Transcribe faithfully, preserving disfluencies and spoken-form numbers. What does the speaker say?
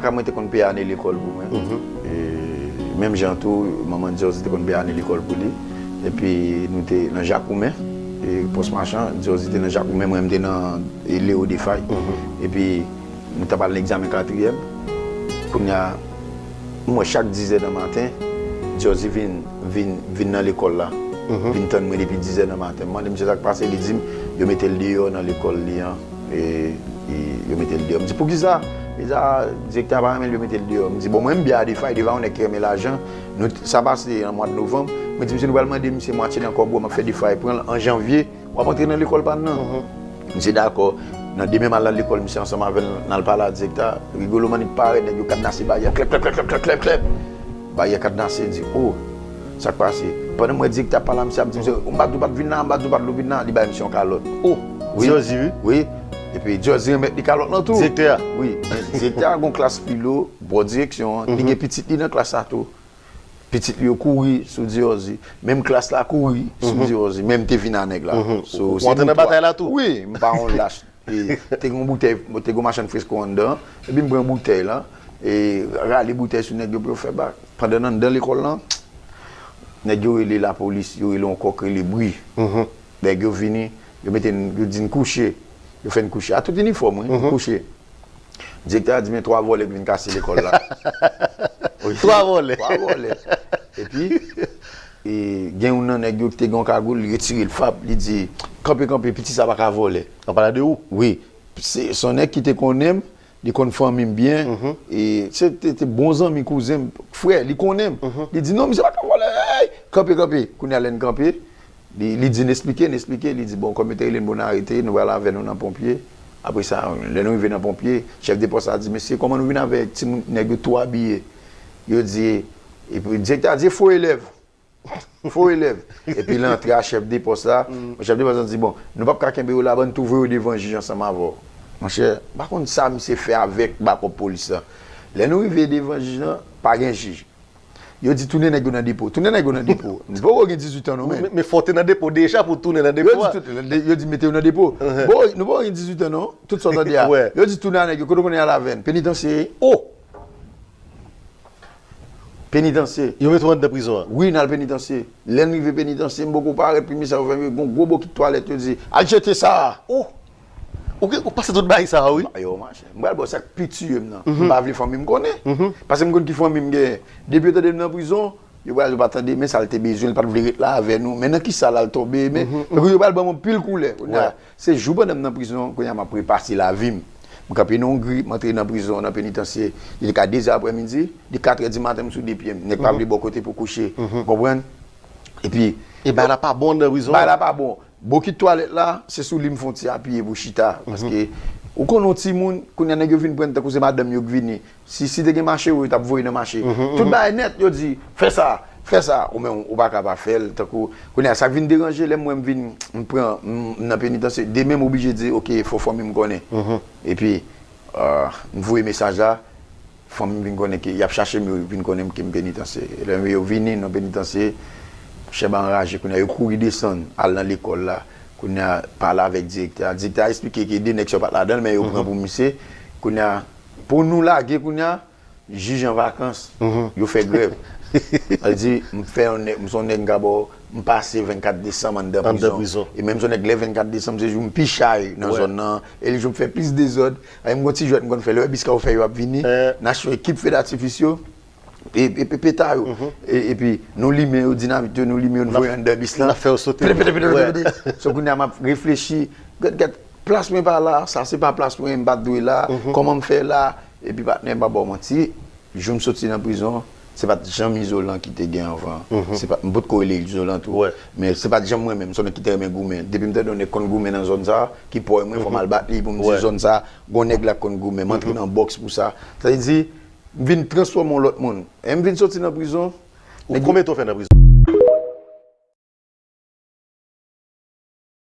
Ka mwen te konn peye ane lekòl pou mwen. E, menm jan tou, manman Jòzi te konn peye ane lekòl pou li. Epi nou te nan Jakoumen, e, Pòs Machan, Jòzi te nan Jakoumen, mwen m te nan, e, Leo Defay. Epi nou t ap al nan egzamen katriyèm. Kounye a, m wè chak dizè nan maten, Jòzi vin, vin, vin nan lekòl la. Vin tann mwen depi dizè nan maten. M mande misye sa k pase, li di m yo mete l deyò nan lekòl li an. E, e yo mete l deyò. M di, "Poukisa?" Li di, "A, direktè a pa renmen l, yo mete l deyò." M di, "Bon, mwen, m byen a Defay, Defay yon nèg ki renmen lajan. Nou, sa pase an mwa novanm." Mwen di, "Misye, nou pral mande misye mwatye nan kòb ou, m ap fè Defay pran l an janvye, w ap antre nan lekòl pa n nan." Misye dakò. Nan demen, m al nan lekòl misye ansanm avè l, n al pale a direktè a. Rigoloman, li parèt, nèg yo kadnase baryè, klèp, klèp, klèp. Baryè kadnase, di, "O, sa k pase?" Pandan m wè direktè ap pale a misye, ap di misye, "M pa t di w pa t vin la, m pa t di w pa t dwe vin la." Li bay misye yon kalòt. O, wi. Jòzi, wi. Wi. Epi Jòzi remèt li kalòt lan tou. Direktè a? Wi. Direktè a gon klas pilo, bò direksyon an, li gen pitit li nan klas la tou. Pitit li yo kouri sou Jòzi. Menm klas la kouri sou Jòzi. Menm te vin a nèg la. So, ou antre nan batay la tou? Wi, m pa yon lach. E, te gen yon boutèy, te gen yon machann fresko anndan, epi m pran boutèy la, e, rale boutèy sou nèg yo pou yo fè bak. Pandan n anndan lekòl lan, nèg yo rele lapolis, yo rele yon kòk rele bri. Nèg yo vini, yo mete n, yo di n kouche, yo fè n kouche. A tout inifòm, wi, kouche. Direktè a di, "Men twa vòlè k vin kase lekòl la." Twa vòlè. Twa vòlè. Epi, e, gen youn nan nèg yo ki te gen yon kagoul, li retire l, fap, li di, "Kanpe, kanpe, piti sa pa ka vòlè." An pale de ou? Wi. Se, se yon nèg ki te konnen m, li konn fanmi m byen. E se te, te bon zanmi kouzen m, frè, li konnen m. Li di, "Non, misye pa ka vòlè, ey, kanpe, kanpe." Kounye a, lè n kanpe, li, li di n eksplike, n eksplike, li di, "Bon, kòm yo te rele n pou n arete, nou pral avè nou nan ponpye." Apre sa, lè nou rive nan ponpye, chèf de pòs la di, "Mesye, kòman nou vin avèk timoun, nèg yo tou abiye?" Yo di, epi direktè a di, "Fo elèv." Fo elèv. Epi l antre a chèf de pòs la. Chèf de pòs la di, "Bon, nou p ap ka kenbe yo la, ban n tou voye yo devan jij ansanm avè w." Monchè, m pa konn sa misye fè avèk bakòp polis la. Lè nou rive devan jij lan, pa gen jij. Yo di, "Tounen nèg yo nan depo. Tounen nèg yo nan depo." Nou poko gen dizuit an, non, men. Men, men fò w te nan depo deja pou w tounen nan depo a. Yo di, "Tout, yo di, mete yo nan depo." Bon, nou poko gen dizuit an, non. Tout sa w tande a. Yo di, "Tounen a nèg yo. Kote w konnen y al avè n? Penitansye." O! Penitansye. Yo mete w anndan prizon an? Wi, n al penitansye. Lè n rive penitansye, m poko parèt, premye sa yo fè m, yo gen yon gwo bokit twalèt, yo di, "Al jete sa a!" O! Ou gen, ou pase tout bagay sa a, wi. Yo, machè. M pral ba w sa k pi tiye m nan. M pa vle fanmi m konnen. Paske m konn ki fanmi m genyen. Depi yo tande m nan prizon, yo pral, yo pa tande, men sa l te bezwen, li pa t vle ret la avè nou. Men nan kisa l al tonbe, men, tankou yo pral ban m anpil koulè. Kounye a, se jou pandan m nan prizon, kounye a m ap repase lavi m. M kanpe nan yon gri, m antre nan prizon, nan penitansye. Li te ka de zè aprèmidi, li katrè di maten, m sou de pye m. Nèg pa vle ba w kote pou kouche. Ou konprann? Epi, e bagay la pa bon nan prizon an? Bagay la pa bon. Bokit twalèt la, se sou li m fè yon ti apiye pou chita. Paske, ou konn yon timoun, kounye a nèg yo vin pran n tankou se madanm yo k vini. Si, si te gen mache, yo t ap voye nan mache. Tout bagay nèt, yo di, "Fè sa, fè sa." Ou menm, ou pa ka pa fè l. Tankou, kounye a, sa k vin deranje, lè m wè m vin, m pran, m, m nan penitansye, demen m oblije di, "Oke, fò fanmi m konnen." Epi, ah, m voye mesaj la, fanmi m vin konnen ke, y ap chache m, yo vin konnen m ke m penitansye. Lè yo vini nan penitansye, chèb anraje, kounye a, yo kouri desann, al nan lekòl la. Kounye a, pale avèk direktè a. Direktè a eksplike ke de nèg sa yo pa t ladan l, men yo pran pou misye. Kounye a, pou nou lage, kounye a, jij an vakans, yo fè grèv. Sa vle di, m fè yon nèg, m se yon nèg m ka ba w, m pase vennkat desanm anndan prizon. E menm se yon nèg lè vennkat desanm, se jou m pi chay nan zòn nan. E li jou m fè plis dezòd. Ay, m gon ti jwèt m konn fè. Lè w wè bis ka yo fè yo ap vini, n achte yon ekip fè datifis yo, e, e, e peta yo. E, epi, nou limen yo, dinamit yo, nou limen yo, nou voye anndan bis lan. N ap fè yo sote. Pete, pete, pete, pete, pete. So, kounye a, m ap reflechi. Gèt, gèt, plas mwen pa la, sa se pa plas mwen, m pa t dwe la, kòman m fè la? Epi patnè, m pa ba w manti, jou m soti nan prizon, se pa t janm Izolan ki te gen anvan. Se pa, m potko rele Izolan tou. Men se pa t janm mwen menm, se yon nèg ki te renmen goumen. Depi m tande yon nèg konn goumen nan zòn sa, ki pwòy mwen, fò m al bat li pou m di zòn sa, gon nèg la k konn goumen. M antre nan bòks pou sa. Sa vle di, m vin transfòme yon lòt moun. E m vin soti nan prizon. Ou konbyen tan w fè nan prizon?